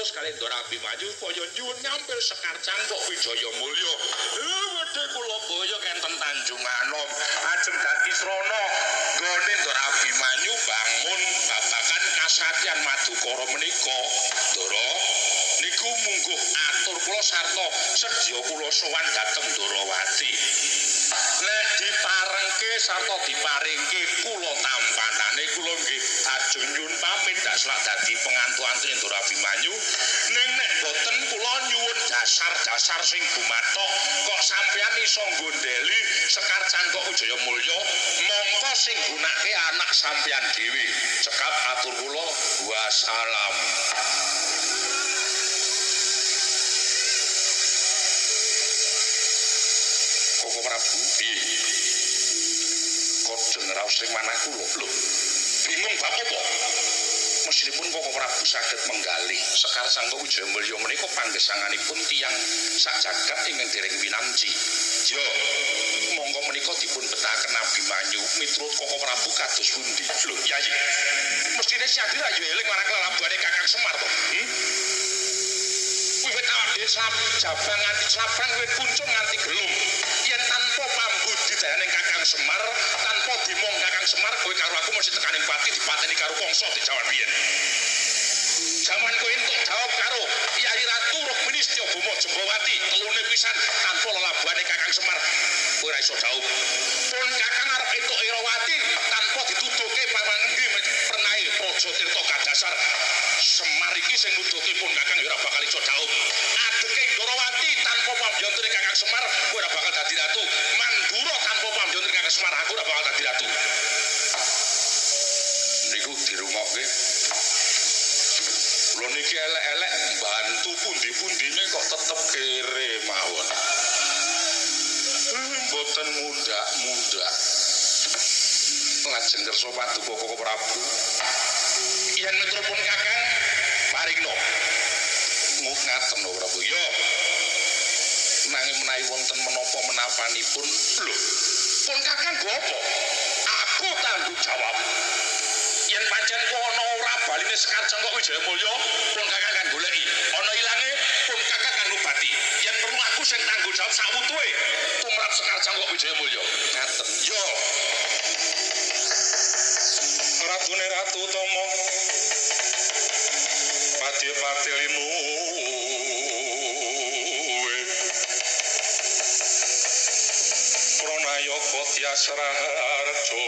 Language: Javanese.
diutus kali Ndara Abimanyu supaya nyuwun nyampil Sekar Cangkok Wijaya Mulya. Wedhe kula boyok enten Tanjung Anom ajeng dadi srana nggone Ndara Abimanyu bangun babagan kasatyan Madukara menika. Ndara niku mungguh atur kula sarta sedya kula sowan dhateng Ndrawati. Nek diparengke sarta diparingke kula tampanane kula nggih ajeng nyuwun pamit dak selak dadi pengantu-antune Ndara Abimanyu. Ning nek boten kula nyuwun dasar-dasar sing gumathok kok sampeyan iso nggondheli Sekar Cangkok Wijaya Mulya mongko sing gunake anak sampeyan dhewe. Cekap atur kula, wassalam. Koko Prabu, piye? Kodheng raos ring manah kula. Lho, bingung bab apa? Mesthipun Koko Prabu saged menggalih Sekar Cangkok Wijaya Mulya menika panggesanganipun tiyang sak jagat ingkang dereng winanci. Yo, monggo menika dipun betaken Abimanyu miturut Koko Prabu kados pundi? Lho, Yai. Mestine Syadri ra yo eling marang lelabuhane Kakang Semar to? Wiwit awak dhewe jabang nganti clapang wiwit kuncung nganti gelung. Yen tanpa pambudidayane Kakang Semar, tanpa dimong Kakang Semar, kowe karo aku mesti tekaning pati dipateni karo Kangsa di jaman biyen. Jaman kowe entuk jawab karo Kyai Ratu Rukmini Setyabama Jembawati telune pisan tanpa lelabuhane Kakang Semar, kowe ora iso jawab. Pun Kakang arep entuk Irawati tanpa dituduhke pamanggi pernahe Praja Tirta Kadasar. Semar iki sing nuduhke pun Kakang ya ora bakal iso jawab. Adeke Ndrawati tanpa pambyantune Kakang Semar, kowe ora bakal dadi ratu. Mandura tanpa pambyantune Kakang Semar, aku ora bakal dadi ratu. Niku dirungokke. Kula niki elek-elek mbantu pundi-pundine kok tetep kere mawon. Mboten mundak-mundak. Lajeng kersa paduka Koko Prabu. Yen miturut Kakang paringno. Ngaten lho Prabu. Yo. Nanging menawi wonten menapa menapanipun, lho, pun Kakang go apa? Aku tanggung jawab. Yen pancen ku ana ora baline Sekar Cangkok Wijaya Mulya, pun Kakang kan goleki. Ana ilange, pun Kakang kan ngobati. Yen perlu aku sing tanggung jawab sawutuhe tumrap Sekar Cangkok Wijaya Mulya. Ngaten. Yo. Ratune Ratu Utama Pati-pati linuwe Pranayaka Tyas Raharja.